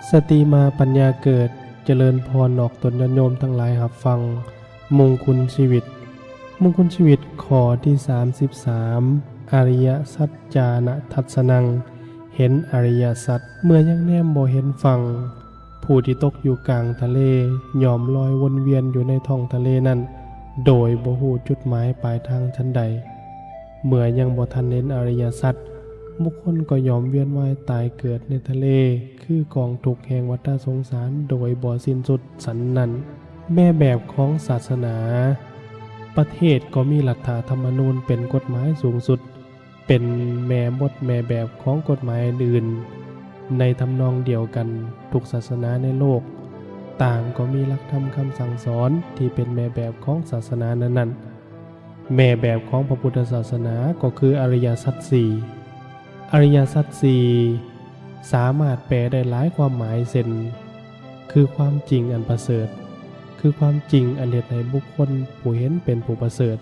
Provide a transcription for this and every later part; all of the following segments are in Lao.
ສະຕິມາປັນຍາເກີດ, ຈະເລີນພອນອອກຕົນຍາດໂຍມທັງຫຼາຍຮັບຟັງ ມຸງຄຸນຊີວິດ. ມຸງຄຸນຊີວິດຂໍ້ທີສາມສິບສາມ ອະລິຍະສັດຈານະທັດສະນັງ, ເຫັນອະລິຍະສັດເມື່ອຍັງແນມບໍ່ເຫັນຝັ່ງ. ຜູ້ທີ່ຕົກຢູ່ກາງທະເລ ຍ່ອມລອຍວົນວຽນຢູ່ໃນທ້ອງທະເລນັ້ນ ໂດຍບໍ່ຮູ້ຈຸດໝາຍປາຍທາງຊັ້ນໃດ. ເມື່ອຍັງບໍ່ທັນເຫັນອະລິຍະສັດ, ບຸກຄົນກໍຍ່ອມວຽນວ່າຍຕາຍເກີດໃນທະເລ ຄືກອງທຸກແຫ່ງວັດຕະສົງສານໂດຍບໍ່ສິ້ນສຸດສັນນັ້ນ. ແມ່ແບບຂອງສາສະໜາ. ປະເທດກໍມີລັດຖະທຳມະນູນເປັນກົດໝາຍສູງສຸດ, ເປັນແມ່ບົດແມ່ແບບຂອງກົດໝາຍອື່ນໆ. ໃນທຳນອງດຽວກັນ, ທຸກສາສະໜາໃນໂລກຕ່າງກໍມີຫຼັກທຳຄຳສັ່ງສອນທີ່ເປັນແມ່ແບບຂອງສາສະໜານັ້ນໆ. ແມ່ແບບຂອງພະພຸດທະສາສະໜາກໍຄືອະລິຍະສັດສີ່. ອະລິຍະສັດສີ່ສາມາດແປໄດ້ຫຼາຍຄວາມໝາຍ ເຊັ່ນ ຄືຄວາມຈິງອັນປະເສີດ, ຄືຄວາມຈິງອັນເຮັດໃຫ້ບຸກຄົນຜູ້ເຫັນເປັນຜູ້ປະເສີດ.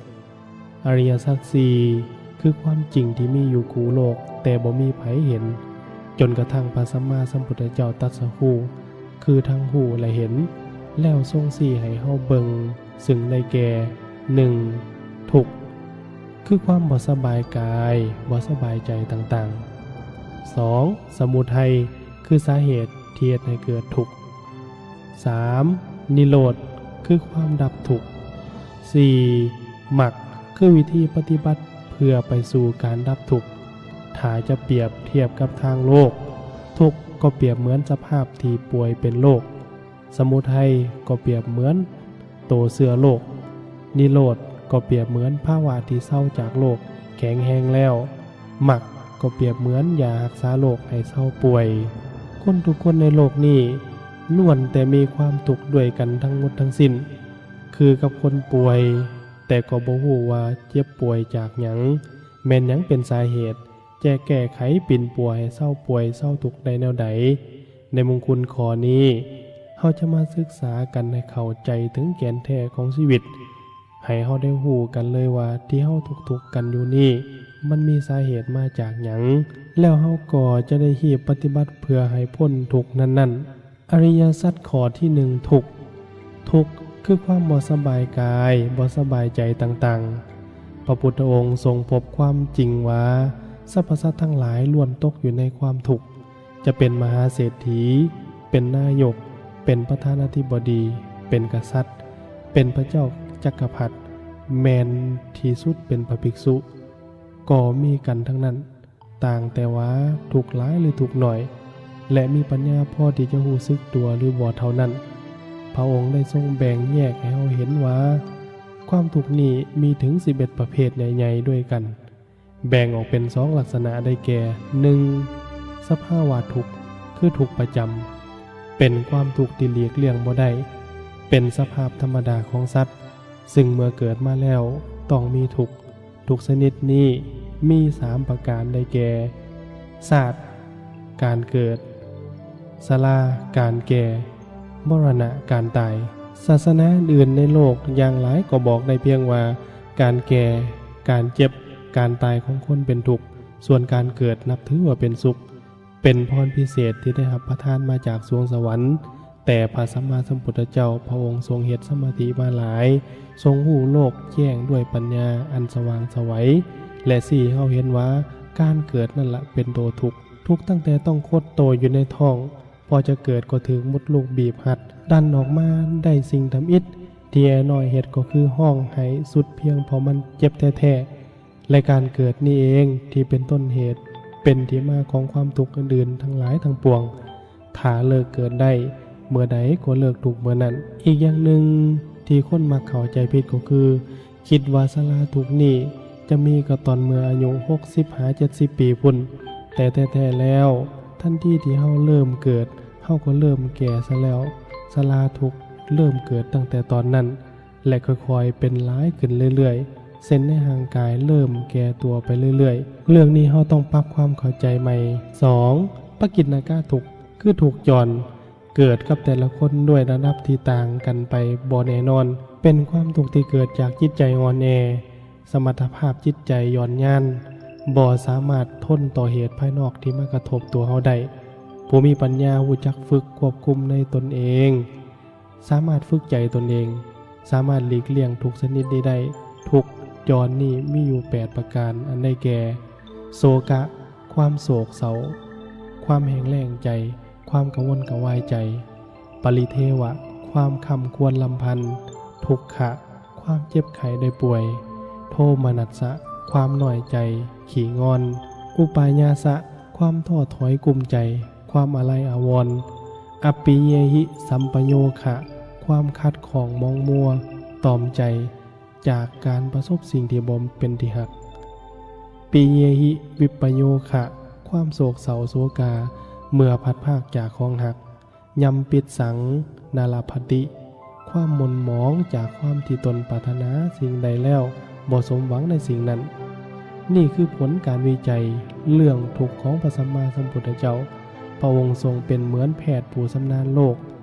ອະລິຍະສັດສີ່ ຄືຄວາມຈິງທີ່ມີຢູ່ຄູ່ໂລກ ແຕ່ບໍ່ມີໃຜເຫັນ, ຈົນກະທັ່ງພະສຳມາສຳພຸດທະເຈົ້າຕັດສະຮູ້ ຄືທັງຮູ້ ແລະ ເຫັນ, ແລ້ວຊົງຊີ້ໃຫ້ເຮົາເບິ່ງ ຊຶ່ງໄດ້ແກ່ ໜຶ່ງ ທຸກ ຄືຄວາມບໍ່ສະບາຍກາຍ, ບໍ່ສະບາຍໃຈຕ່າງໆ. ສອງ ສະມຸໄທ ຄືສາເຫດທີ່ເຮັດໃຫ້ເກີດທຸກ. ສາມ ນິໂຣດ ຄືຄວາມດັບທຸກ. ສີ່ ມັກ ຄືວິທີປະຕິບັດເພື່ອໄປສູ່ການດັບທຸກ. ຖ້າຈະປຽບທຽບກັບທາງໂລກ, ທຸກກໍປຽບເໝືອນສະພາບທີ່ປ່ວຍເປັນໂລກ, ສະມຸໄທກໍປຽບເໝືອນໂຕເຊື້ອໂລກ, ນິໂຣດກໍປຽບເໝືອນພາວະທີ່ເຊົາຈາກໂລກແຂງແຮງແລ້ວ, ມັກກໍປຽບເໝືອນຢາຮັກສາໂລກໃຫ້ເຊົາປ່ວຍ. ຄົນທຸກຄົນໃນໂລກນີ້ ລ້ວນແຕ່ມີຄວາມທຸກດ້ວຍກັນທັງໝົດທັງສິ້ນ, ຄືກັບຄົນປ່ວຍ, ແຕ່ກໍບໍ່ຮູ້ວ່າເຈັບປ່ວຍຈາກຫຍັງ, ແມ່ນຫຍັງເປັນສາເຫດ, ຈະແກ້ໄຂປິ່ນປົວໃຫ້ເຊົາປ່ວຍເຊົາທຸກໄດ້ແນວໃດ? ໃນມຸງຄຸນຂໍ້ນີ້, ເຮົາຈະມາສຶກສາກັນໃຫ້ເຂົ້າໃຈເຖິງແກ່ນແທ້ຂອງຊີວິດ, ໃຫ້ເຮົາໄດ້ຮູ້ກັນເລີຍວ່າທີ່ເຮົາທຸກໆກັນຢູ່ນີ້ ມັນມີສາເຫດມາຈາກຫຍັງ, ແລ້ວເຮົາກໍຈະໄດ້ຮີບປະຕິບັດເພື່ອໃຫ້ພົ້ນທຸກນັ້ນໆ. ອະລິຍະສັດຂໍ້ທີໜຶ່ງ ທຸກ. ທຸກຄືຄວາມບໍ່ສະບາຍກາຍ, ບໍ່ສະບາຍໃຈຕ່າງໆ. ພະພຸດທະອົງຊົງພົບຄວາມຈິງວ່າ ສັບພະສັດທັງຫຼາຍລ້ວນຕົກຢູ່ໃນຄວາມທຸກ. ຈະເປັນມະຫາເສດຖີ, ເປັນນາຍົກ, ເປັນປະທານາທິບໍດີ, ເປັນກະສັດ, ເປັນພະເຈົ້າຈັກກະພັດ, ແມ່ນທີ່ສຸດເປັນພະພິກສຸ, ກໍມີກັນທັງນັ້ນ. ຕ່າງແຕ່ວ່າທຸກຫຼາຍຫຼືທຸກໜ້ອຍ ແລະ ມີປັນຍາພໍທີ່ຈະຮູ້ສຶກຕົວຫຼືບໍ່ເທົ່ານັ້ນ. ພະອົງໄດ້ຊົງແບ່ງແຍກໃຫ້ເຮົາເຫັນວ່າ ຄວາມທຸກນີ້ມີເຖິງສິບເອັດປະເພດໃຫຍ່ໆດ້ວຍກັນ, ແບ່ງອອກເປັນສອງລັກສະນະໄດ້ແກ່ ໜຶ່ງ ສະພາວະທຸກ ຄືທຸກປະຈຳ, ເປັນຄວາມທຸກທີ່ຫຼີກລ່ຽງບໍ່ໄດ້, ເປັນສະພາບທຳມະດາຂອງສັດ, ຊຶ່ງເມື່ອເກີດມາແລ້ວຕ້ອງມີທຸກ. ທຸກຊະນິດນີ້ມີສາມປະການໄດ້ແກ່ ຊາດ ການເກີດ, ຊະລາ ການແກ່, ມໍລະນະ ການຕາຍ. ສາສະໜາອື່ນໆໃນໂລກຢ່າງຫຼາຍກໍບອກໄດ້ພຽງວ່າ ການແກ່, ການເຈັບ, ການຕາຍຂອງຄົນເປັນທຸກ, ສ່ວນການເກີດນັບຖືວ່າເປັນສຸກ. ເປັນພອນພິເສດທີ່ໄດ້ຮັບປະທານມາຈາກສວງສະຫວັນ, ແຕ່ພະສຳມາສຳພຸດທະເຈົ້າພະອົງຊົງເຮັດສະມາທິມາຫຼາຍ, ຊົງຮູ້ໂລກແຈ້ງດ້ວຍປັນຍາອັນສະຫວ່າງໄສວ ແລະ ຊີ້ໃຫ້ເຮົາເຫັນວ່າການເກີດນັ້ນລະເປັນໂຕທຸກ, ທຸກຕັ້ງແຕ່ຕ້ອງຄົດໂຕຢູ່ໃນທ້ອງ, ພໍຈະເກີດກໍຖືກມົດລູກບີບຮັດ, ດັນອອກມາໄດ້ສິ່ງທຳອິດທີ່ແອນ້ອຍເຮັດກໍຄືຮ້ອງໄຫ້ສຸດພຽງເພາະມັນເຈັບແທ້ໆ. ແລະ ການເກີດນີ້ເອງທີ່ເປັນຕົ້ນເຫດ ເປັນທີ່ມາຂອງຄວາມທຸກອື່ນໆທັງຫຼາຍທັງປວງ. ຖ້າເລີກເກີດໄດ້ເມື່ອໃດກໍເລີກທຸກເມື່ອນັ້ນ. ອີກຢ່າງໜຶ່ງທີ່ຄົນມັກເຂົ້າໃຈຜິດກໍຄື ຄິດວ່າຊະລາທຸກນີ້ຈະມີກໍຕອນເມື່ອອາຍຸຫົກສິບຫາເຈັດສິບປີພຸ້ນ, ແຕ່ແທ້ໆແລ້ວ ທັນທີທີ່ເຮົາເລີ່ມເກີດ, ເຮົາກໍເລີ່ມແກ່ຊະແລ້ວ. ຊະລາທຸກເລີ່ມເກີດຕັ້ງແຕ່ຕອນນັ້ນ ແລະ ຄ່ອຍໆເປັນຫຼາຍຂຶ້ນເລື້ອຍໆ, ເຊັ່ນໃນຮ່າງກາຍເລີ່ມແກ່ຕົວໄປເລື້ອຍໆ. ເລື່ອງນີ້ເຮົາຕ້ອງປັບຄວາມເຂົ້າໃຈໃໝ່. ສອງ ປະກິນນະກະທຸກ ຄືທຸກຈອນ, ເກີດກັບແຕ່ລະຄົນດ້ວຍລະດັບທີ່ຕ່າງກັນໄປບໍ່ແນ່ນອນ, ເປັນຄວາມທຸກທີ່ເກີດຈາກຈິດໃຈອ່ອນແອ, ສະມັດຖະພາບຈິດໃຈຢ່ອນຍານ, ບໍ່ສາມາດທົນຕໍ່ເຫດພາຍນອກທີ່ມາກະທົບຕົວເຮົາໄດ້. ຜູ້ມີປັນຍາຮູ້ຈັກຝຶກຄວບຄຸມໃນຕົນເອງ, ສາມາດຝຶກໃຈຕົນເອງ, ສາມາດຫຼີກລ້ຽງທຸກຊະນິດນີ້ໄດ້. ທຸກຈອນນີ້ມີຢູ່ແປດປະການ, ອັນໄດ້ແກ່ ໂສກະ, ຄວາມໂສກເສົ້າ, ຄວາມແຫ້ງແລ້ງໃຈ, ຄວາມກະວົນກະວາຍໃຈ, ປະລິເທວະ, ຄວາມຄ້ຳຄວນລຳພັນ, ທຸກຂະ, ຄວາມເຈັບໄຂ້ໄດ້ປ່ວຍ, ໂທມະນັດສະ, ຄວາມນ້ອຍໃຈ, ຂີ້ງອນ, ອຸປາຍາສະ, ຄວາມທໍ້ຖອຍກຸ້ມໃຈ, ຄວາມອາໄລອາວອນ, ອັບປິເຍຫິ ສຳປະໂຍຄະ, ຄວາມຂັດຂ້ອງໝອງມົວ, ຕອມໃຈ, ຈາກການປະສົບສິ່ງທີ່ບໍ່ເປັນທີ່ຮັກ, ປິເຍຫິ ວິປະໂຍຄະ, ຄວາມໂສກເສົ້າໂສກາ ເມື່ອພັດພາກຈາກຂອງຮັກ, ຍຳປິດສັງ ນາລະພັດຕິ, ຄວາມໝົນໝອງຈາກຄວາມທີ່ຕົນປາດຖະໜາສິ່ງໃດແລ້ວບໍ່ສົມຫວັງໃນສິ່ງນັ້ນ. ນີ້ຄືຜົນການວິໄຈເລື່ອງທຸກຂອງພະສຳມາສຳພຸດທະເຈົ້າ. ພະອົງຊົງເປັນເໝືອນແພດຜູ້ຊຳນານໂລກ,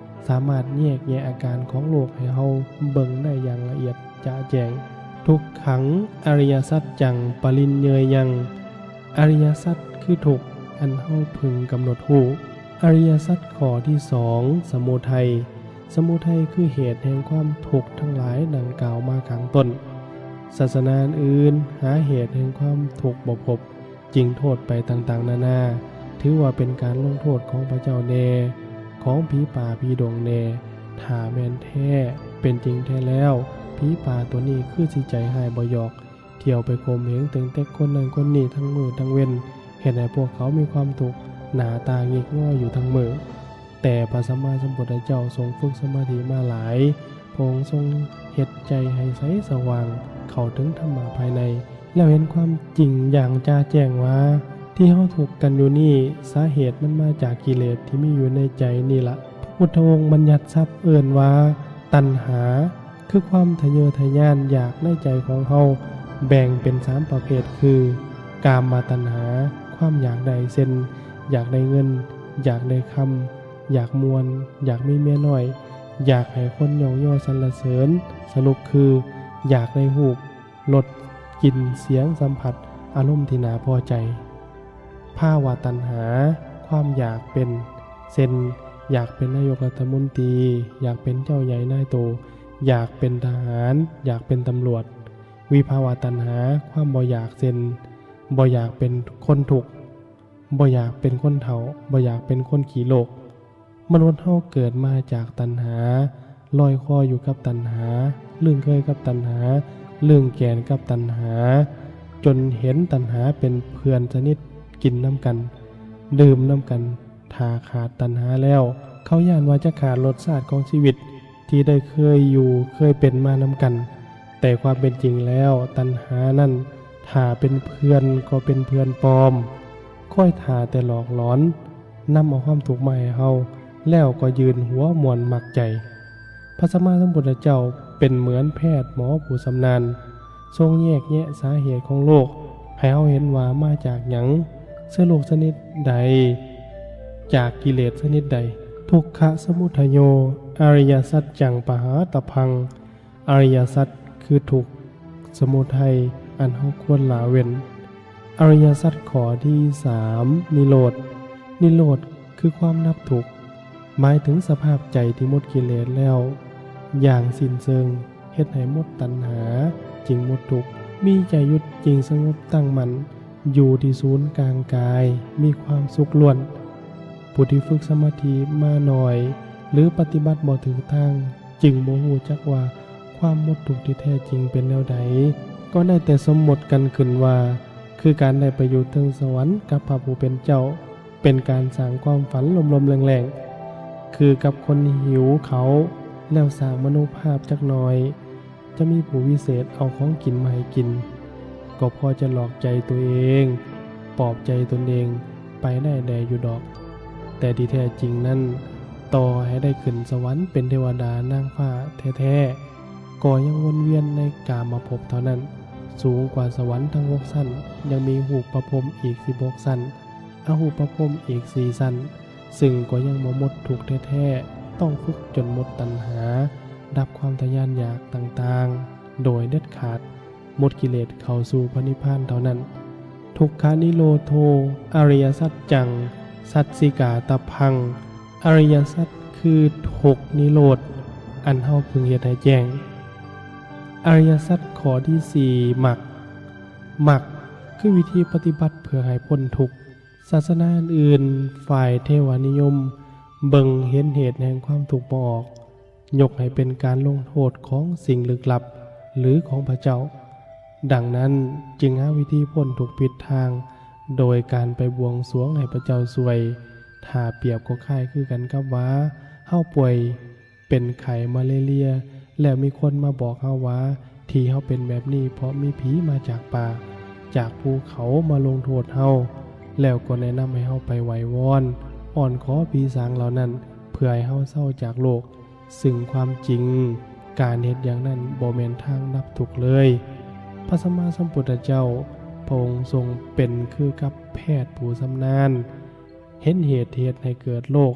ສາມາດແຍກແຍະອາການຂອງໂລກໃຫ້ເຮົາເບິ່ງໄດ້ຢ່າງລະອຽດຈະແຈ້ງ. ທຸກຂັງ ອະລິຍະສັດຈັງ ປະລິນເຍຍຍັງ, ອະລິຍະສັດຄືທຸກອັນເຮົາເພິ່ງກຳນົດຮູ້. ອະລິຍະສັດຂໍ້ທີສອງ ສະມຸໄທ. ສະມຸໄທຄືເຫດແຫ່ງຄວາມທຸກທັງຫຼາຍດັ່ງກ່າວມາຂ້າງຕົ້ນ. ສາສະໜາອື່ນຫາເຫດແຫ່ງຄວາມທຸກບໍ່ພົບ, ຈຶ່ງໂທດໄປຕ່າງໆນານາ, ຖືວ່າເປັນການລົງໂທດຂອງພະເຈົ້າແດ່, ຂອງຜີປ່າຜີດົງແດ່. ຖ້າແມ່ນແທ້ເປັນຈິງແທ້ແລ້ວ, ຜີປ່າຕົວນີ້ຄືຊິໃຈຮ້າຍບໍ່ຢອກ, ທ່ຽວໄປຂົ່ມເຫັງເຕັງເຕັກຄົນນັ້ນຄົນນີ້ທັງມື້ທັງເວັນ, ເຮັດໃຫ້ພວກເຂົາມີຄວາມທຸກ, ໜ້າຕາຫງິກງໍຢູ່ທັງມື້. ແຕ່ພະສຳມາສຳພຸດທະເຈົ້າຊົງຝຶກສະມາທິມາຫຼາຍ, ພະອົງຊົງເຮັດໃຈໃຫ້ໃສສະຫວ່າງ, ເຂົ້າເຖິງທຳມະພາຍໃນ, ແລ້ວເຫັນຄວາມຈິງຢ່າງຈະແຈ້ງວ່າ ທີ່ເຮົາທຸກກັນຢູ່ນີ້ ສາເຫດມັນມາຈາກກິເລດທີ່ມີຢູ່ໃນໃຈນີ້ລະ. ພະພຸດທະອົງບັນຍັດສັບເອີ້ນວ່າ ຕັນຫາ ຄືຄວາມທະເຍີທະຍານຢາກໃນໃຈຂອງເຮົາ ແບ່ງເປັນສາມປະເພດຄື ກາມະຕັນຫາ ຄວາມຢາກໄດ້ ເຊັ່ນ ຢາກໄດ້ເງິນ, ຢາກໄດ້ຄຳ, ຢາກມ່ວນ, ຢາກມີເມຍນ້ອຍ, ຢາກໃຫ້ຄົນຍ້ອງຍໍສັນລະເສີນ, ສະຫຼຸບຄື ຢາກໄດ້ຮູບ, ລົດ, ກິ່ນ, ສຽງ, ສຳຜັດ, ອາລົມທີ່ໜ້າພໍໃຈ. ພາວະຕັນຫາ ຄວາມຢາກເປັນ ເຊັ່ນ ຢາກເປັນນາຍົກລັດຖະມົນຕີ, ຢາກເປັນເຈົ້າໃຫຍ່ນາຍໂຕ, ຢາກເປັນທະຫານ, ຢາກເປັນຕຳຫຼວດ. ວິພາວະຕັນຫາ ຄວາມບໍ່ຢາກ ເຊັ່ນ ບໍ່ຢາກເປັນຄົນທຸກ, ບໍ່ຢາກເປັນຄົນເຖົ້າ, ບໍ່ຢາກເປັນຄົນຂີ້ໂລກ. ມະນຸດເຮົາເກີດມາຈາກຕັນຫາ, ລອຍຄໍຢູ່ກັບຕັນຫາ, ລຶ້ງເຄີຍກັບຕັນຫາ, ລຶ້ງແກນກັບຕັນຫາ, ຈົນເຫັນຕັນຫາເປັນເພື່ອນສະໜິດ, ກິນນຳກັນ, ດື່ມນຳກັນ. ຖ້າຂາດຕັນຫາແລ້ວ, ເຂົາຢ້ານວ່າຈະຂາດລົດຊາດຂອງຊີວິດທີ່ໄດ້ເຄີຍຢູ່ເຄີຍເປັນມານຳກັນ. ແຕ່ຄວາມເປັນຈິງແລ້ວ, ຕັນຫານັ້ນ ຖ້າເປັນເພື່ອນກໍເປັນເພື່ອນປອມ, ຄອຍຖ້າແຕ່ຫຼອກຫຼອນ, ນຳເອົາຄວາມທຸກມາໃຫ້ເຮົາ, ແລ້ວກໍຢືນຫົວມ່ວນມັກໃຈ. ພະສຳມາສຳພຸດທະເຈົ້າເປັນເໝືອນແພດໝໍຜູ້ຊຳນານ, ຊົງແຍກແຍະສາເຫດຂອງໂລກໃຫ້ເຮົາເຫັນວ່າມາຈາກຫຍັງ, ເຊື້ອໂລກຊະນິດໃດ, ຈາກກິເລດຊະນິດໃດ. ທຸກຂະສະມຸດທະໂຍ, ອະລິຍະສັດຈັງ ປະຫາຕະພັງ. ອະລິຍະສັດຄືທຸກ, ສະມຸໄທ ອັນເຮົາຄວນລະເວັ້ນ. ອະລິຍະສັດຂໍ້ທີສາມ ນິໂຣດ. ນິໂຣດຄືຄວາມດັບທຸກ, ໝາຍເຖິງສະພາບໃຈທີ່ໝົດກິເລດແລ້ວຢ່າງສິ້ນເຊີງ, ເຮັດໃຫ້ໝົດຕັນຫາ, ຈຶ່ງໝົດທຸກ, ມີໃຈຢຸດ, ຈຶ່ງສະຫງົບຕັ້ງໝັ້ນຢູ່ທີ່ສູນກາງກາຍ, ມີຄວາມສຸກລ້ວນ. ຜູ້ທີ່ຝຶກສະມາທິມາໜ້ອຍ ຫຼື ປະຕິບັດບໍ່ຖືກທາງ, ຈຶ່ງບໍ່ຮູ້ຈັກວ່າຄວາມໝົດທຸກທີ່ແທ້ຈິງເປັນແນວໃດ, ກໍໄດ້ແຕ່ສົມມຸດກັນຂຶ້ນວ່າ ຄືການໄດ້ໄປຢູ່ເທິງສະຫວັນກັບພະຜູ້ເປັນເຈົ້າ, ເປັນການສ້າງຄວາມຝັນລົມໆແລງໆ, ຄືກັບຄົນຫິວເຂົ້າແລ້ວສ້າງມະໂນພາບຈັກໜ້ອຍ, ຈະມີຜູ້ວິເສດເອົາຂອງກິນມາໃຫ້ກິນ, ກໍພໍຈະຫຼອກໃຈຕົວເອງ, ປອບໃຈຕົນເອງໄປໄດ້ແດ່ຢູ່ດອກ. ແຕ່ທີ່ແທ້ຈິງນັ້ນ, ຕໍ່ໃຫ້ໄດ້ຂຶ້ນສະຫວັນເປັນເທວະດານາງຟ້າແທ້ໆ, ກໍຍັງວົນວຽນໃນກາມະພົບເທົ່ານັ້ນ. ສູງກວ່າສະຫວັນທັງຫົກຊັ້ນ, ຍັງມີຮູບປະພົມອີກສິບຫົກຊັ້ນ, ອະຮູບປະພົມອີກສີ່ຊັ້ນ, ຊຶ່ງກໍຍັງບໍ່ໝົດທຸກແທ້ໆ, ຕ້ອງຝຶກຈົນໝົດຕັນຫາ, ດັບຄວາມທະຍານຢາກຕ່າງໆ ໂດຍເດັດຂາດ, ໝົດກິເລດເຂົ້າສູ່ພະນິບພານເທົ່ານັ້ນ. ທຸກຂະນິໂຣໂທ ອະລິຍະສັດຈັງ ສັດສິກາຕະພັງ, ອະລິຍະສັດຄືທຸກນິໂຣດ ອັນເຮົາເພິ່ງເຮັດໃຫ້ແຈ້ງ. ອະລິຍະສັດຂໍ້ທີສີ່ ມັກ. ມັກຄືວິທີປະຕິບັດເພື່ອໃຫ້ພົ້ນທຸກ. ສາສະໜາອື່ນໆ ຝ່າຍເທວະນິຍົມ ເບິ່ງເຫັນເຫດແຫ່ງຄວາມທຸກບໍ່ອອກ, ຍົກໃຫ້ເປັນການລົງໂທດຂອງສິ່ງລຶກລັບ ຫຼື ຂອງພະເຈົ້າ. ດັ່ງນັ້ນຈຶ່ງຫາວິທີພົ້ນທຸກຜິດທາງ ໂດຍການໄປບວງສວງໃຫ້ພະເຈົ້າຊ່ວຍ. ຖ້າປຽບກໍຄ້າຍຄືກັນກັບວ່າ ເຮົາປ່ວຍເປັນໄຂ້ມາເລເລຍ ແລ້ວມີຄົນມາບອກເຮົາວ່າ ທີ່ເຮົາເປັນແບບນີ້ເພາະມີຜີມາຈາກປ່າ ຈາກພູເຂົາມາລົງໂທດເຮົາ, ແລ້ວກໍແນະນຳໃຫ້ເຮົາໄປໄຫວ້ວອນ ອ້ອນຂໍຜີສາງເຫຼົ່ານັ້ນ ເພື່ອໃຫ້ເຮົາເຊົາຈາກໂລກ. ຊຶ່ງຄວາມຈິງ ການເຮັດຢ່າງນັ້ນບໍ່ແມ່ນທາງດັບທຸກເລີຍ. ພະສຳມາສຳພຸດທະເຈົ້າ ພະອົງຊົງເປັນຄືກັບແພດຜູ້ຊຳນານ, ເຫັນເຫດທີ່ເຮັດໃຫ້ເກີດໂລກ,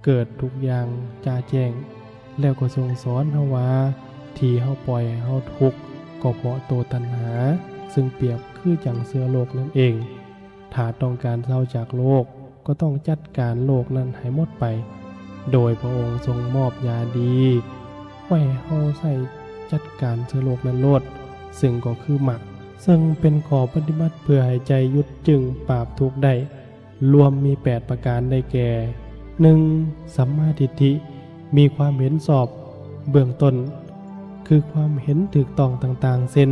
ເກີດທຸກຢ່າງຈະແຈ້ງ, ແລ້ວກໍຊົງສອນເຮົາວ່າ ທີ່ເຮົາປ່ອຍໃຫ້ເຮົາທຸກ ກໍເພາະໂຕຕັນຫາ, ຊຶ່ງປຽບຄືຈັ່ງເຊື້ອໂລກນັ້ນເອງ. ຖ້າຕ້ອງການເຊົາຈາກໂລກ ກໍຕ້ອງຈັດການໂລກນັ້ນໃຫ້ໝົດໄປ, ໂດຍພະອົງຊົງມອບຢາດີໄວ້ໃຫ້ເຮົາໃຊ້ຈັດການເຊື້ອໂລກນັ້ນໂລດ, ຊຶ່ງກໍຄືມັກ, ເຊິ່ງເປັນຂໍ້ປະຕິບັດເພື່ອໃຫ້ໃຈຢຸດຈຶ່ງປາບທຸກໄດ້, ລວມມີແປດປະການໄດ້ແກ່ ໜຶ່ງ ສຳມາທິດຖິ, ມີຄວາມເຫັນຊອບເບື້ອງຕົ້ນ, ຄືຄວາມເຫັນຖືກຕ້ອງຕ່າງໆ ເຊັ່ນ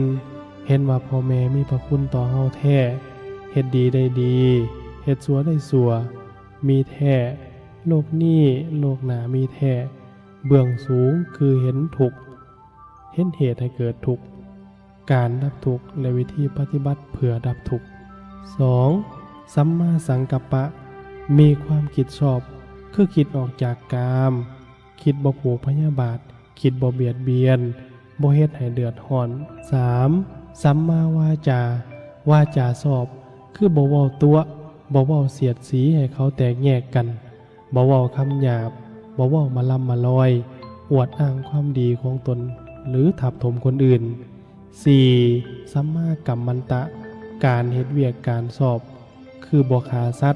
ເຫັນວ່າພໍ່ແມ່ມີພະຄຸນຕໍ່ເຮົາແທ້, ເຮັດດີໄດ້ດີ, ເຮັດຊົ່ວໄດ້ຊົ່ວ, ມີແທ້, ໂລກນີ້ໂລກໜ້າມີແທ້. ເບື້ອງສູງຄືເຫັນທຸກ, ເຫັນເຫດໃຫ້ເກີດທຸກ, ການດັບທຸກ ແລະ ວິທີປະຕິບັດເພື່ອດັບທຸກ. ສອງ ສຳມາສັງກັບປະ, ມີຄວາມຄິດຊອບ, ຄືຄິດອອກຈາກກາມ, ຄິດບໍ່ຜູກພະຍາບາດ, ຄິດບໍ່ບຽດບຽນ, ບໍ່ເຮັດໃຫ້ເດືອດຮ້ອນ. ສາມ ສຳມາວາຈາ, ວາຈາຊອບ, ຄືບໍ່ເວົ້າຕົວະ, ບໍ່ເວົ້າສຽດສີໃຫ້ເຂົາແຕກແຍກກັນ, ບໍ່ເວົ້າຄຳຫຍາບ, ບໍ່ເວົ້າມະລຳມະລອຍ, ອວດອ້າງຄວາມດີຂອງຕົນ ຫຼື ທັບຖົມຄົນອື່ນ. ສີ່ ສຳມາກັມມັນຕະ, ການເຮັດວຽກການຊອບ, ຄືບໍ່ຂ້າສັດ,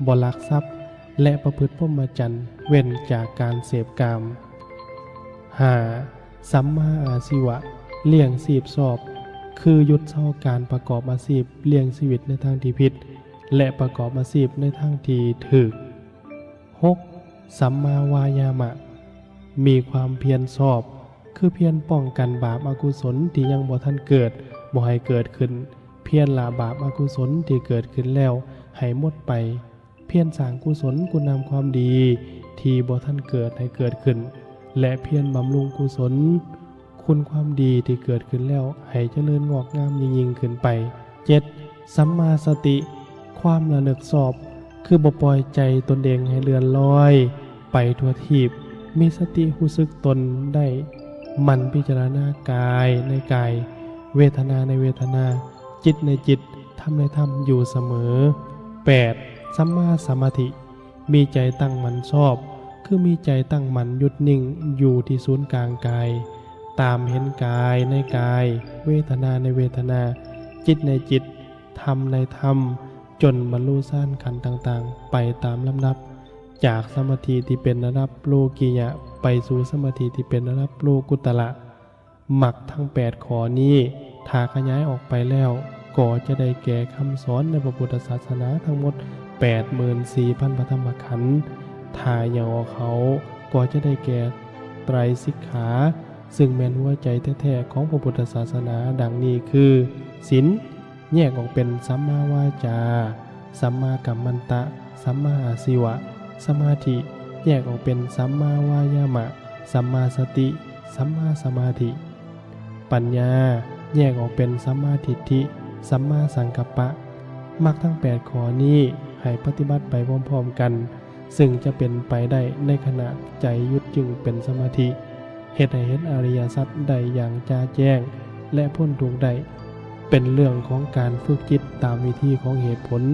ບໍ່ລັກຊັບ ແລະ ປະພຶດພົມມະຈັນ ເວັ້ນຈາກການເສບກາມ. ຫ້າ ສຳມາອາຊີວະ, ລ້ຽງຊີບຊອບ, ຄືຢຸດເຊົາການປະກອບອາຊີບລ້ຽງຊີວິດໃນທາງທີ່ຜິດ ແລະ ປະກອບອາຊີບໃນທາງທີ່ຖືກ. ຫົກ ສຳມາວາຍາມະ, ມີຄວາມພຽນຊອບ, ຄືພຽນປ້ອງກັນບາບອະກຸສົນທີ່ຍັງບໍ່ທັນເກີດ ບໍ່ໃຫ້ເກີດຂຶ້ນ, ພຽນລະບາບອະກຸສົນທີ່ເກີດຂຶ້ນແລ້ວໃຫ້ໝົດໄປ, ພຽນສ້າງກຸສົນຄຸນງາມຄວາມດີທີ່ບໍ່ທັນເກີດໃຫ້ເກີດຂຶ້ນ ແລະ ພຽນບຳລຸງກຸສົນ ຄຸນຄວາມດີທີ່ເກີດຂຶ້ນແລ້ວໃຫ້ຈະເລີນງອກງາມຍິ່ງໆຂຶ້ນໄປ. ເຈັດ ສຳມາສະຕິ, ຄວາມລະນຶກຊອບ, ຄືບໍ່ປ່ອຍໃຈຕົນເອງໃຫ້ເລື່ອນລອຍໄປທົ່ວທີບ, ມີສະຕິຮູ້ສຶກຕົນໄດ້, ໝັ່ນພິຈາລະນາກາຍໃນກາຍ, ເວທະນາໃນເວທະນາ, ຈິດໃນຈິດ, ທຳໃນທຳຢູ່ສະເໝີ. ແປດ ສຳມາສະມາທິ, ມີໃຈຕັ້ງໝັ້ນຊອບ, ຄືມີໃຈຕັ້ງໝັ້ນຢຸດນິ່ງຢູ່ທີ່ສູນກາງກາຍ, ຕາມເຫັນກາຍໃນກາຍ, ເວທະນາໃນເວທະນາ, ຈິດໃນຈິດ, ທຳໃນທຳ, ຈົນບັນລຸຊານຂັ້ນຕ່າງໆໄປຕາມລຳດັບ, ຈາກສະມາທິທີ່ເປັນລະດັບໂລກີຍະ ໄປສູ່ສະມາທິທີ່ເປັນລະດັບໂລກຸດຕະລະ. ມັກທັງແປດຂໍ້ນີ້ ຖ້າຂະຫຍາຍອອກໄປແລ້ວ ກໍຈະໄດ້ແກ່ຄຳສອນໃນພະພຸດທະສາສະໜາທັງໝົດ ແປດໝື່ນສີ່ພັນພະທຳມະຂັນ. ຖ້າຫຍໍ້ເຂົາ ກໍຈະໄດ້ແກ່ໄຕຣສິກຂາ, ຊຶ່ງແມ່ນຫົວໃຈແທ້ໆຂອງພະພຸດທະສາສະໜາ ດັ່ງນີ້ຄື ສິນ ແຍກອອກເປັນສຳມາວາຈາ, ສຳມາກັມມັນຕະ, ສຳມາອາຊີວະ, ສະມາທິ ແຍກອອກເປັນສຳມາວາຍາມະ, ສຳມາສະຕິ, ສຳມາສະມາທິ, ປັນຍາ ແຍກອອກເປັນສຳມາທິດຖິ, ສຳມາສັງກັບປະ. ມັກທັງແປດຂໍ້ນີ້ໃຫ້ປະຕິບັດໄປພ້ອມໆກັນ, ຊຶ່ງຈະເປັນໄປໄດ້ໃນຂະນະໃຈຢຸດຈຶ່ງເປັນສະມາທິ, ເຮັດໃຫ້ເຫັນອະລິຍະສັດໄດ້ຢ່າງຈະແຈ້ງ ແລະ ພົ້ນທຸກໄດ້. ເປັນເລື່ອງຂອງການຝຶກຈິດຕາມວິທີຂອງເຫດຜົນ,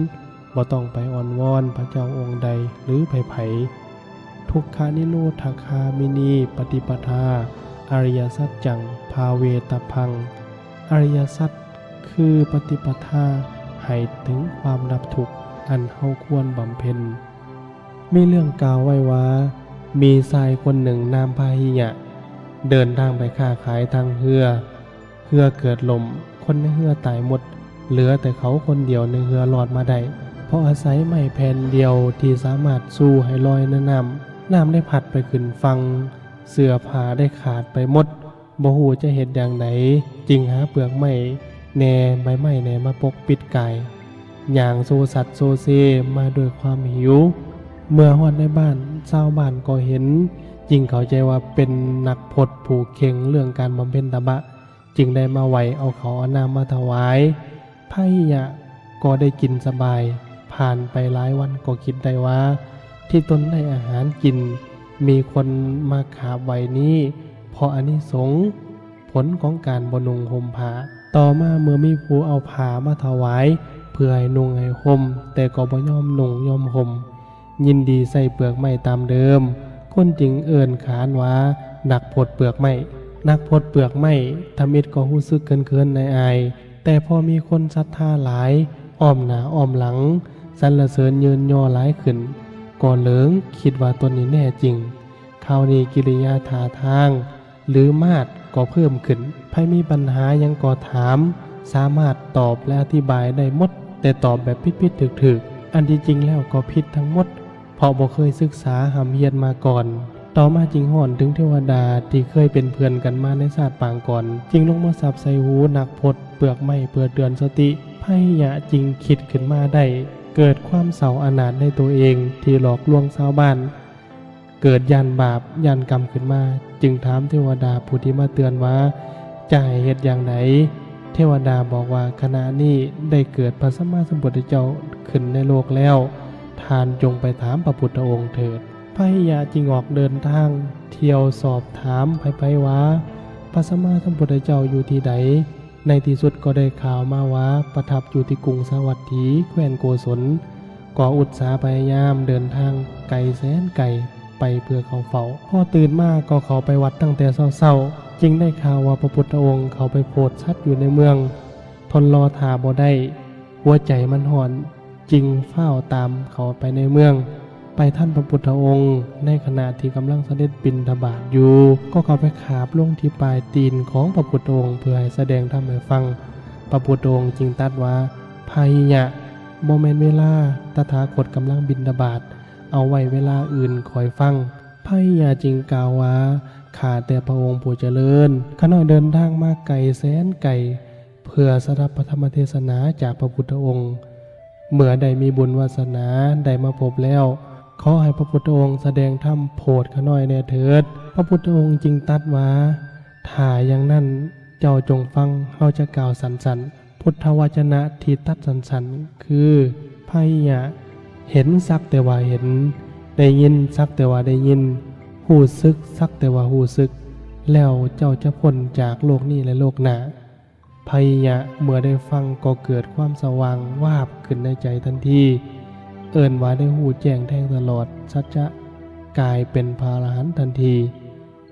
ບໍ່ຕ້ອງໄປອ້ອນວອນພະເຈົ້າອົງໃດ ຫຼື ໃຜໆ. ທຸກຂະນິໂຣທະຄາມິນີປະຕິປະທາ, ອະລິຍະສັດຈັງ ພາເວຕະພັງ. ອະລິຍະສັດ ຄືປະຕິປະທາໃຫ້ເຖິງຄວາມດັບທຸກ. ອັນເຮົາຄວນບຳເພັນ. ມີເລື່ອງກ່າວໄວ້ວ່າ ມີຊາຍຄົນໜຶ່ງນາມພາຫິຍະ ເດີນທາງໄປຄ້າຂາຍທາງເຮືອ. ເຮືອເກີດລົ້ມ, ຄົນໃນເຮືອຕາຍໝົດ, ເຫຼືອແຕ່ເຂົາຄົນດຽວໃນເຮືອລອດມາໄດ້ ເພາະອາໄສໄມ້ແຜ່ນດຽວທີ່ສາມາດຊູໃຫ້ລອຍໃນນ້ຳ. ນ້ຳໄດ້ພັດໄປຂຶ້ນຝັ່ງ, ເສື້ອຜ້າໄດ້ຂາດໄປໝົດ, ບໍ່ຮູ້ຈະເຮັດຢ່າງໃດ, ຈຶ່ງຫາເປືອກໄມ້ແດ່ ໃບໄມ້ແດ່ມາປົກປິດກາຍ. ຍ່າງໂຊສັດໂຊເຊມາດ້ວຍຄວາມຫິວ. ເມື່ອຮອດໃນບ້ານ, ຊາວບ້ານກໍເຫັນ, ຈຶ່ງເຂົ້າໃຈວ່າເປັນນັກພົດຜູ້ເຄັ່ງເລື່ອງການບຳເພັນຕະບະ, ຈຶ່ງໄດ້ມາໄຫວ້ເອົາເຂົ້າເອົານ້ຳມາຖວາຍ. ພາຫິຍະກໍໄດ້ກິນສະບາຍ. ຜ່ານໄປຫຼາຍວັນກໍຄິດໄດ້ວ່າ ທີ່ຕົນໄດ້ອາຫານກິນ ມີຄົນມາຂາບໄຫວ້ນີ້ ເພາະອານິສົງ ຜົນຂອງການບໍ່ນຸ່ງຫົ່ມຜ້າ. ຕໍ່ມາເມື່ອມີຜູ້ເອົາຜ້າມາຖວາຍ ເພື່ອໃຫ້ນຸ່ງໃຫ້ຫົ່ມ, ແຕ່ກໍບໍ່ຍອມນຸ່ງຍອມຫົ່ມ, ຍິນດີໃຊ້ເປືອກໄມ້ຕາມເດີມ, ຄົນຈຶ່ງເອີ້ນຂານວ່າ ນັກພົດເປືອກໄມ້. ນັກພົດເປືອກໄມ້ ທຳອິດກໍຮູ້ສຶກເຂີນໆອາຍໆ, ແຕ່ພໍມີຄົນສັດທາຫຼາຍ ອ້ອມໜ້າອ້ອມຫຼັງ ສັນລະເສີນເຍີນຍໍຫຼາຍຂຶ້ນ, ກໍເຫຼີງຄິດວ່າຕົນນີ້ແນ່ຈິງ. ຄາວນີ້ກິລິຍາທ່າທາງ ຫຼືມາດກໍເພີ່ມຂຶ້ນ. ໃຜມີບັນຫາຫຍັງກໍຖາມ, ສາມາດຕອບ ແລະ ອະທິບາຍໄດ້ໝົດ, ແຕ່ຕອບແບບຜິດໆຖືກໆ, ອັນທີ່ຈິງແລ້ວກໍຜິດທັງໝົດ, ເພາະບໍ່ເຄີຍສຶກສາຮ່ຳຮຽນມາກ່ອນ. ຕໍ່ມາຈຶ່ງຮ້ອນເຖິງເທວະດາທີ່ເຄີຍເປັນເພື່ອນກັນມາໃນຊາດປາງກ່ອນ, ຈຶ່ງລົງມາສັບໃສ່ຫູນັກພົດເປືອກໄມ້ເພື່ອເຕືອນສະຕິ. ພາຫິຍະຈຶ່ງຄິດຂຶ້ນມາໄດ້, ເກີດຄວາມເສົ້າອະນາດໃນຕົວເອງທີ່ຫຼອກລວງຊາວບ້ານ. ເກີດຢ້ານບາບຢ້ານກຳຂຶ້ນມາ, ຈຶ່ງຖາມເທວະດາຜູ້ທີ່ມາເຕືອນວ່າ ຈະໃຫ້ເຮັດຢ່າງໃດ? ເທວະດາບອກວ່າ ຂະນະນີ້ໄດ້ເກີດພະສຳມາສຳພຸດທະເຈົ້າຂຶ້ນໃນໂລກແລ້ວ, ທ່ານຈົ່ງໄປຖາມພະພຸດທະອົງເຖີດ. ພາຫິຍະຈຶ່ງອອກເດີນທາງທ່ຽວສອບຖາມໃຜໆວ່າ ພະສຳມາສຳພຸດທະເຈົ້າຢູ່ທີ່ໃດ? ໃນທີ່ສຸດກໍໄດ້ຂ່າວມາວ່າປະທັບຢູ່ທີ່ກຸງສາວັດຖີ ແຄວ້ນໂກສົນ, ກໍອຸດສາພະຍາຍາມເດີນທາງໄກແສນໄກໄປເພື່ອເຂົ້າເຝົ້າ. ພໍຕື່ນມາກໍເຂົ້າໄປວັດຕັ້ງແຕ່ເຊົ້າໆ, ຈຶ່ງໄດ້ຂ່າວວ່າພະພຸດທະອົງເຂົ້າໄປໂຜດສັດຢູ່ໃນເມືອງ. ທົນລໍຖ້າບໍ່ໄດ້, ຫົວໃຈມັນຮ້ອນ, ຈຶ່ງຟ້າວຕາມເຂົ້າໄປໃນເມືອງ. ໄປທັນພະພຸດທະອົງ ໃນຂະນະທີ່ກຳລັງສະເດັດບິນທະບາດຢູ່, ກໍເຂົ້າໄປຄາບລົງທີ່ປາຍຕີນຂອງພະພຸດທະອົງ ເພື່ອໃຫ້ສະແດງທຳໃຫ້ຟັງ. ພະພຸດທະອົງຈຶ່ງຕັດວ່າ, ພາຫິຍະ, ບໍ່ແມ່ນເວລາ, ຕະຖາຄົດກຳລັງບິນທະບາດ, ເອົາໄວ້ເວລາອື່ນຄ່ອຍຟັງ. ພາຫິຍະຈຶ່ງກ່າວວ່າ, ຂ້າແຕ່ພະອົງຜູ້ຈະເລີນ, ຂ້ານ້ອຍເດີນທາງມາໄກແສນໄກ ເພື່ອສະດັບພະທຳມະເທສະໜາຈາກພະພຸດທະອົງ. ເມື່ອໄດ້ມີບຸນວາສະໜາໄດ້ມາພົບແລ້ວ, ຂໍໃຫ້ພະພຸດທະອົງສະແດງທຳໂຜດຂ້ານ້ອຍແດ່ເຖີດ. ພະພຸດທະອົງຈຶ່ງຕັດວ່າ, ຖ້າຢ່າງນັ້ນເຈົ້າຈົ່ງຟັງ, ເຮົາຈະກ່າວສັ້ນໆ. ພຸດທະວະຈະນະທີ່ຕັດສັ້ນໆຄື, ພາຫິຍະ, ເຫັນສັກແຕ່ວ່າເຫັນ, ໄດ້ຍິນສັກແຕ່ວ່າໄດ້ຍິນ, ຮູ້ສຶກສັກແຕ່ວ່າຮູ້ສຶກ, ແລ້ວເຈົ້າຈະພົ້ນຈາກໂລກນີ້ ແລະ ໂລກໜ້າ. ພາຫິຍະເມື່ອໄດ້ຟັງກໍເກີດຄວາມສະຫວ່າງວາບຂຶ້ນໃນໃຈທັນທີ, ເອີ້ນວ່າໄດ້ຮູ້ແຈ້ງແທງຕະຫຼອດສັດຈະ, ກາຍເປັນພະອະລະຫັນທັນທີ,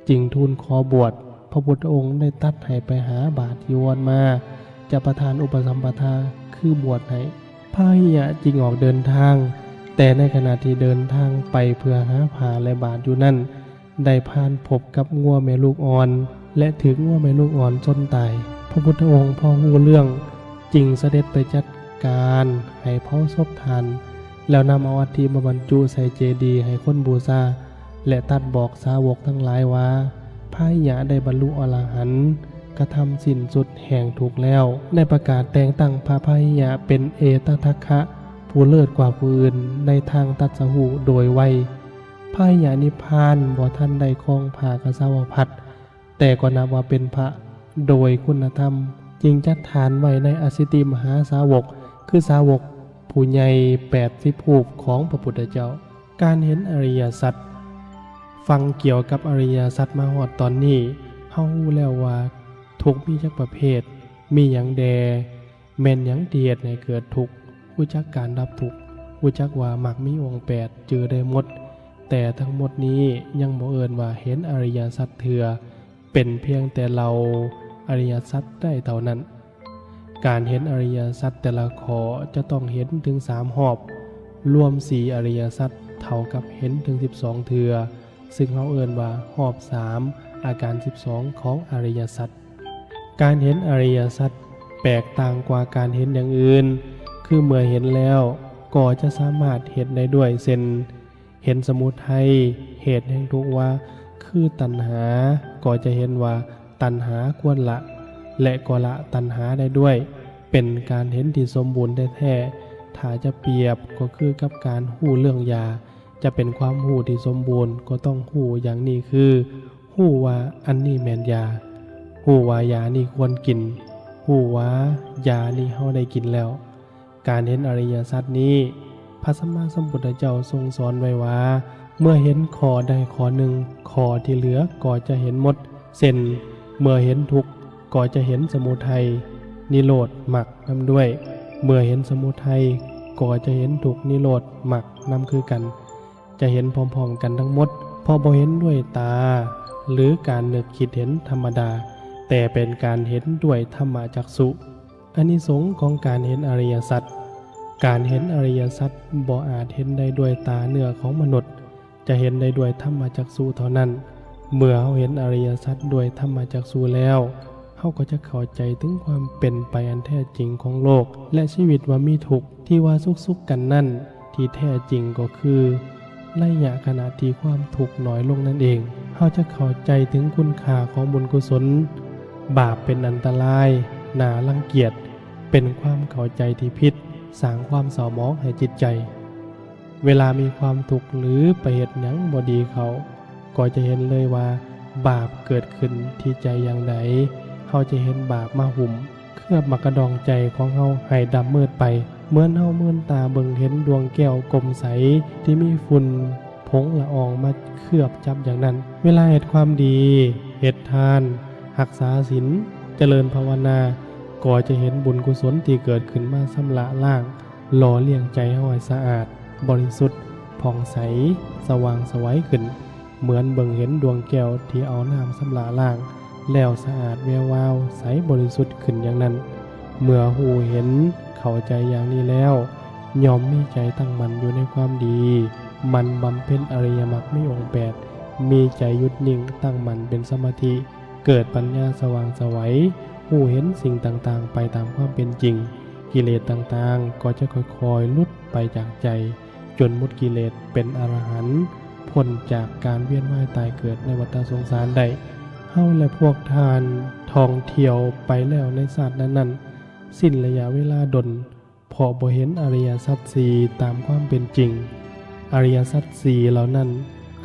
ຈຶ່ງທູນຂໍບວດ. ພະພຸດທະອົງໄດ້ຕັດໃຫ້ໄປຫາບາດຈີວອນມາ, ຈະປະທານອຸປະສຳປະທາ ຄືບວດໃຫ້. ພາຫິຍະຈຶ່ງອອກເດີນທາງ, ແຕ່ໃນຂະນະທີ່ເດີນທາງໄປເພື່ອຫາຜ້າ ແລະ ບາດຢູ່ນັ້ນ, ໄດ້ຜ່ານພົບກັບງົວແມ່ລູກອ່ອນ ແລະ ຖືກງົວແມ່ລູກອ່ອນຊົນຕາຍ. ພະພຸດທະອົງພໍຮູ້ເລື່ອງ ຈຶ່ງສະເດັດໄປຈັດການໃຫ້ເຜົາສົບທ່ານ, ແລ້ວນຳເອົາອັດຖິມາບັນຈຸໃສ່ເຈດີໃຫ້ຄົນບູຊາ ແລະ ຕັດບອກສາວົກທັງຫຼາຍວ່າ, ພາຫິຍະໄດ້ບັນລຸອະລະຫັນ, ກະທຳສິ້ນສຸດແຫ່ງທຸກແລ້ວ. ໄດ້ປະກາດແຕ່ງຕັ້ງພະພາຫິຍະເປັນເອຕະທັກຄະ ຜູ້ເລີດກວ່າຜູ້ອື່ນໃນທາງຕັດສະຮູ້ໂດຍໄວ. ພາຫິຍະນິບພານບໍ່ທັນໄດ້ຄອງຜ້າກະສາວະພັດ, ແຕ່ກໍນັບວ່າເປັນພະໂດຍຄຸນນະທຳ, ຈຶ່ງຈັດຖານໄວ້ໃນອະສິຕິມະຫາສາວົກ, ຄືສາວົກຜູ້ໃຫຍ່ແປດສິບຮູບຂອງພະພຸດທະເຈົ້າ. ການເຫັນອະລິຍະສັດ. ຟັງກ່ຽວກັບອະລິຍະສັດມາຮອດຕອນນີ້, ເຮົາຮູ້ແລ້ວວ່າທຸກມີຈັກປະເພດ, ມີຫຍັງແດ່, ແມ່ນຫຍັງທີ່ເຮັດໃຫ້ເກີດທຸກ, ຮູ້ຈັກການດັບທຸກ, ຮູ້ຈັກວ່າມັກມີອົງແປດ, ຈື່ໄດ້ໝົດ, ແຕ່ທັງໝົດນີ້ຍັງບໍ່ເອີ້ນວ່າເຫັນອະລິຍະສັດເທື່ອ, ເປັນພຽງແຕ່ເລົ່າອະລິຍະສັດໄດ້ເທົ່ານັ້ນ. ການເຫັນອະລິຍະສັດແຕ່ລະຂໍ້ຈະຕ້ອງເຫັນເຖິງສາມຮອບ, ລວມສີ່ອະລິຍະສັດເທົ່າກັບເຫັນເຖິງສິບສອງເທື່ອ, ຊຶ່ງເຮົາເອີ້ນວ່າຮອບສາມອາການສິບສອງຂອງອະລິຍະສັດ. ການເຫັນອະລິຍະສັດແປກຕ່າງກວ່າການເຫັນຢ່າງອື່ນ, ຄືເມື່ອເຫັນແລ້ວກໍຈະສາມາດເຫັນໄດ້ດ້ວຍ ເຊັ່ນ ເຫັນສະໝຸໄທ ເຫດແຫ່ງທຸກວ່າຄືຕັນຫາ, ກໍຈະເຫັນວ່າຕັນຫາຄວນລະ ແລະ ກໍລະຕັນຫາໄດ້ດ້ວຍ, ເປັນການເຫັນທີ່ສົມບູນແທ້ໆ. ຖ້າຈະປຽບກໍຄືກັບການຮູ້ເລື່ອງຢາ, ຈະເປັນຄວາມຮູ້ທີ່ສົມບູນ ກໍຕ້ອງຮູ້ຢ່າງນີ້ຄື ຮູ້ວ່າອັນນີ້ແມ່ນຢາ, ຮູ້ວ່າຢານີ້ຄວນກິນ, ຮູ້ວ່າຢານີ້ເຮົາໄດ້ກິນແລ້ວ. ການເຫັນອະລິຍະສັດນີ້ ພະສຳມາສຳພຸດທະເຈົ້າຊົງສອນໄວ້ວ່າ ເມື່ອເຫັນຂໍ້ໃດຂໍ້ໜຶ່ງ, ຂໍ້ທີ່ເຫຼືອກໍຈະເຫັນໝົດ. ເຊັ່ນ ເມື່ອເຫັນທຸກກໍຈະເຫັນສະໝຸໄທ, ນິໂຣດ, ມັກນຳດ້ວຍ. ເມື່ອເຫັນສະໝຸໄທກໍຈະເຫັນທຸກ, ນິໂຣດ, ມັກນຳຄືກັນ. ຈະເຫັນພ້ອມໆກັນທັງໝົດ, ເພາະບໍ່ເຫັນດ້ວຍຕາ ຫຼື ການນຶກຄິດເຫັນທຳມະດາ, ແຕ່ເປັນການເຫັນດ້ວຍທຳມະຈັກສຸ. ອານິສົງຂອງການເຫັນອະລິຍະສັດ. ການເຫັນອະລິຍະສັດບໍ່ອາດເຫັນໄດ້ດ້ວຍຕາເນື້ອຂອງມະນຸດ, ຈະເຫັນໄດ້ດ້ວຍທຳມະຈັກສຸເທົ່ານັ້ນ. ເມື່ອເຮົາເຫັນອະລິຍະສັດດ້ວຍທຳມະຈັກສຸແລ້ວ, ເຮົາກໍຈະເຂົ້າໃຈເຖິງຄວາມເປັນໄປອັນແທ້ຈິງຂອງໂລກ ແລະ ຊີວິດວ່າມີທຸກ, ທີ່ວ່າສຸກໆກັນນັ້ນ, ທີ່ແທ້ຈິງກໍຄືໄລຍະຂະນະທີ່ຄວາມທຸກໜ້ອຍລົງນັ້ນເອງ. ເຮົາຈະເຂົ້າໃຈເຖິງຄຸນຄ່າຂອງບຸນກຸສົນ. ບາບເປັນອັນຕະລາຍ, ໜ້າລັງກຽດ, ເປັນຄວາມເຂົ້າໃຈທີ່ຜິດ, ສ້າງຄວາມເສົ້າໝອງໃຫ້ຈິດໃຈ. ເວລາມີຄວາມທຸກ ຫຼື ໄປເຮັດຫຍັງບໍ່ດີເຂົ້າ, ກໍຈະເຫັນເລີຍວ່າບາບເກີດຂຶ້ນທີ່ໃຈຢ່າງໃດ. ເຮົາຈະເຫັນບາບມາຫຸ້ມ ເຄືອບໝາກກະດອງໃຈຂອງເຮົາໃຫ້ດຳມືດໄປ, ເໝືອນເຮົາເມີນຕາເບິ່ງເຫັນດວງແກ້ວກົມໃສທີ່ມີຝຸ່ນຜົງລະອອງມາເຄືອບຈັບຢ່າງນັ້ນ. ເວລາເຮັດຄວາມດີ, ເຮັດທານ, ຮັກສາສິນ, ຈະເລີນພາວະນາ, ກໍຈະເຫັນບຸນກຸສົນທີ່ເກີດຂຶ້ນມາຊຳລະລ້າງ ຫຼໍ່ລ້ຽງໃຈເຮົາໃຫ້ສະອາດ, ບໍລິສຸດ, ຜ່ອງໃສ, ສະຫວ່າງໄສວຂຶ້ນ, ເໝືອນເບິ່ງເຫັນດວງແກ້ວທີ່ເອົານ້ຳຊຳລະລ້າງແລ້ວສະອາດແວວວາວໃສບໍລິສຸດຂຶ້ນຢ່າງນັ້ນ. ເມື່ອຮູ້ເຫັນເຂົ້າໃຈຢ່າງນີ້ແລ້ວ, ຍ່ອມມີໃຈຕັ້ງໝັ້ນຢູ່ໃນຄວາມດີ, ໝັ່ນບຳເພັນອະລິຍະມັກມີອົງແປດ, ມີໃຈຢຸດນິ່ງຕັ້ງໝັ້ນເປັນສະມາທິ, ເກີດປັນຍາສະຫວ່າງໄສໄຫວ, ຮູ້ເຫັນສິ່ງຕ່າງໆໄປຕາມຄວາມເປັນຈິງ, ກິເລດຕ່າງໆກໍຈະຄ່ອຍໆຫຼຸດໄປຈາກໃຈ, ຈົນໝົດກິເລດເປັນອະລະຫັນ, ພົ້ນຈາກການວຽນວ່າຍຕາຍເກີດໃນວັດຕະສົງສານໄດ້. ເຮົາ ແລະ ພວກທ່ານທ່ອງທ່ຽວໄປແລ້ວໃນຊາດນັ້ນໆ ສິ້ນໄລຍະເວລາດົນ, ເພາະບໍ່ເຫັນອະລິຍະສັດສີ່ຕາມຄວາມເປັນຈິງ. ອະລິຍະສັດສີ່ເຫຼົ່ານັ້ນ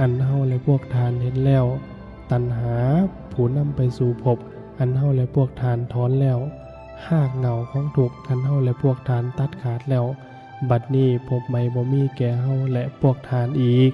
ອັນເຮົາ ແລະ ພວກທ່ານເຫັນແລ້ວ, ຕັນຫາຜູ້ນຳໄປສູ່ພົບ, ອັນເຮົາ ແລະ ພວກທ່ານຖອນແລ້ວ, ຮາກເຫງົ້າຂອງທຸກ, ອັນເຮົາ ແລະ ພວກທ່ານຕັດຂາດແລ້ວ, ບັດນີ້ພົບໃໝ່ບໍ່ມີແກ່ເຮົາ ແລະ ພວກທ່ານອີກ.